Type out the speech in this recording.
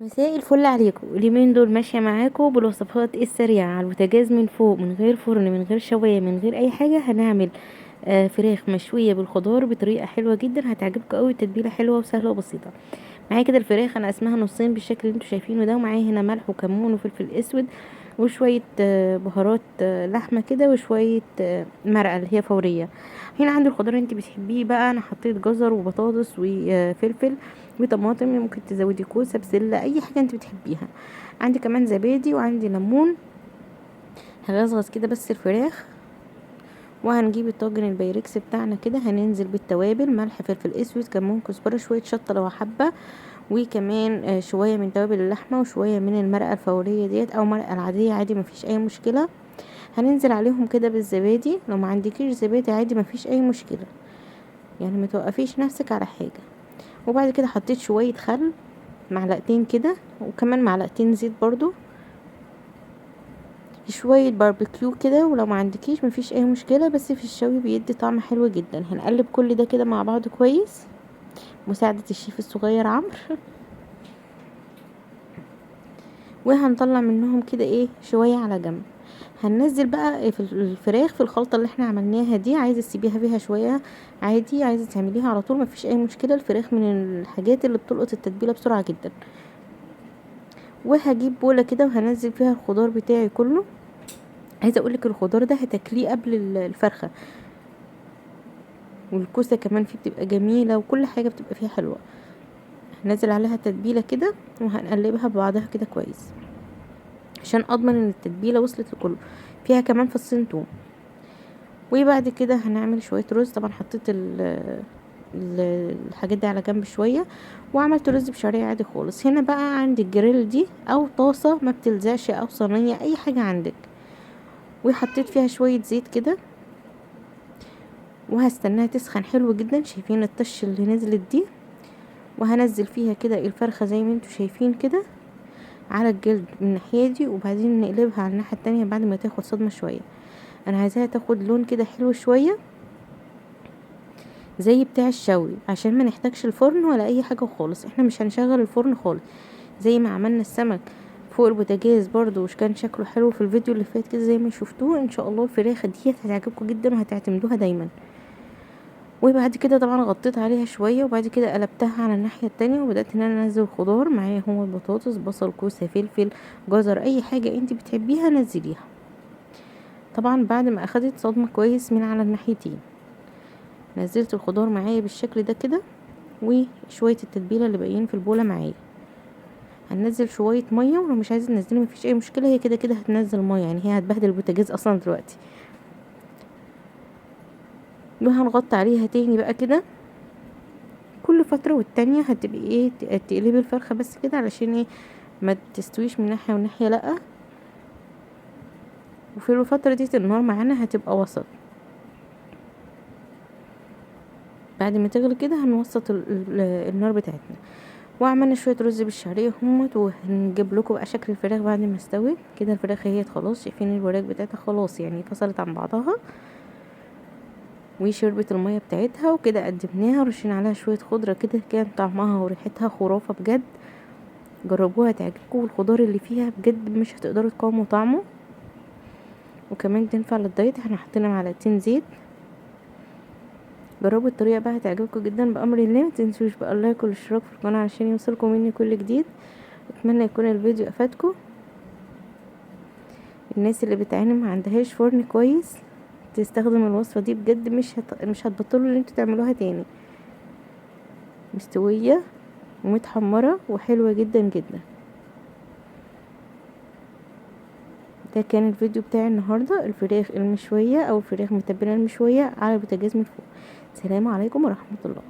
مساء الفل عليكم. اليومين دول ماشية معاكم بالوصفات السريعة على البوتاجاز من فوق، من غير فرن، من غير شوايه، من غير اي حاجة. هنعمل فراخ مشوية بالخضار بطريقة حلوة جدا، هتعجبكم قوي. تتبيله حلوة وسهلة وبسيطة. معايا كده الفراخ انا قسمها نصين بالشكل اللي انتوا شايفينه ده، ومعايا هنا ملح وكمون وفلفل اسود وشوية بهارات لحمه كده، وشوية مرقه اللي هي فورية. هنا عندي الخضار اللي انت بتحبيه بقى، انا حطيت جزر وبطاطس وفلفل وطماطم، ممكن تزودي كوسة بسلة اي حاجة انت بتحبيها. عندي كمان زبادي وعندي ليمون. هغزغز كده بس الفراخ، وهنجيب الطاجن البايركس بتاعنا كده، هننزل بالتوابل ملح فلفل اسود كمون كزبره شوية شطه لو حابة، وكمان شوية من توابل اللحمة وشوية من المرقه الفورية ديت او مرقه العادية عادي مفيش اي مشكلة. هننزل عليهم كده بالزبادي، لو ما عندكيش زبادي عادي مفيش اي مشكلة، يعني ما توقفيش نفسك على حاجة. وبعد كده حطيت شوية خل معلقتين كده، وكمان معلقتين زيت برضو، شوية باربيكيو كده، ولو ما عندكيش مفيش اي مشكلة، بس في الشوي بيدي طعم حلو جدا. هنقلب كل ده كده مع بعض كويس، مساعدة الشيف الصغير عمرو. وهنطلع منهم كده ايه شوية على جنب. هننزل بقى في الفراخ في الخلطة اللي احنا عملناها دي، عايزه تسيبيها فيها شوية عادي، عايزه تعمليها على طول مفيش اي مشكلة. الفراخ من الحاجات اللي بتلقط التتبيله بسرعة جدا. وهجيب بوله كده وهنزل فيها الخضار بتاعي كله. عايزه اقولك الخضار ده هتاكليه قبل الفرخه، والكوسه كمان فيه بتبقى جميلة، وكل حاجة بتبقى فيها حلوة. هنزل عليها تتبيله كده وهنقلبها ببعضها كده كويس عشان اضمن ان التتبيله وصلت لكله. فيها كمان فصين توم. وبعد كده هنعمل شوية رز. طبعا حطيت الحاجات دي على جنب شوية، وعملت رز بشعريه عادي خالص. هنا بقى عندي الجريل دي او طاسه ما بتلزقش او صينية اي حاجة عندك، وحطيت فيها شوية زيت كده، وهستناها تسخن حلو جدا. شايفين الطش اللي نزلت دي؟ وهنزل فيها كده الفرخه زي ما انتوا شايفين كده على الجلد من الناحية دي، وبعدين نقلبها على الناحية التانية بعد ما تاخد صدمة شوية. انا عايزاها تاخد لون كده حلو شوية زي بتاع الشوي، عشان ما نحتاجش الفرن ولا اي حاجة خالص. احنا مش هنشغل الفرن خالص، زي ما عملنا السمك فوق البوتاجاز برضو وش كان شكله حلو في الفيديو اللي فات كده زي ما شفتوه. ان شاء الله الفراخ دي هتعجبكم جدا وهتعتمدوها دايما. وبعد كده طبعا غطيت عليها شوية، وبعد كده قلبتها على الناحية التانية، وبدات ان انا انزل خضار معايا، هو البطاطس بصل كوسة فلفل جزر اي حاجة انت بتحبيها نزليها. طبعا بعد ما اخدت صدمة كويس من على الناحيتين، نزلت الخضار معايا بالشكل ده كده، وشوية التتبيله اللي باقيين في البوله معايا. هننزل شوية مية، ولو مش عايزه تنزلي مفيش اي مشكلة، هي كده كده هتنزل مية، يعني هي هتبهدل البوتاجاز اصلا دلوقتي. وهنغطي عليها تاني بقى كده. كل فترة والتانية هتبقي ايه تقلبي الفرخه بس كده، علشان ايه ما تستويش من ناحية وناحية، لا. وفي الفترة دي النار معانا هتبقى وسط. بعد ما تغلي كده هنوسط النار بتاعتنا. وعملنا شوية رز بالشعريه همت، وهنجيب لكم بقى شكل الفراخ بعد ما استوت كده. الفراخ اهي خلاص، شايفين الوراك بتاعتها خلاص يعني فصلت عن بعضها، وشربت المية بتاعتها وكده. قدمناها ورشينا عليها شوية خضرة كده، كان طعمها وريحتها خرافه بجد. جربوها تعجبكم، والخضار اللي فيها بجد مش هتقدروا تقاوموا طعمه، وكمان تنفع للدايت. احنا حطينا معلقتين زيت. جربوا الطريقة بقى هتعجبكم جدا بامر الله. ما تنسوش بقى اللايك والاشتراك في القناة عشان يوصلكم مني كل جديد. اتمنى يكون الفيديو افادكم. الناس اللي بتعاني ما عندهاش فرن كويس تستخدم الوصفة دي بجد، مش هتبطلوا ان انتوا تعملوها تاني. مستوية ومتحمره وحلوه جدا جدا. ده كان الفيديو بتاعي النهارده، الفراخ المشويه او الفراخ متبله المشويه على البوتاجاز من فوق. السلام عليكم ورحمة الله.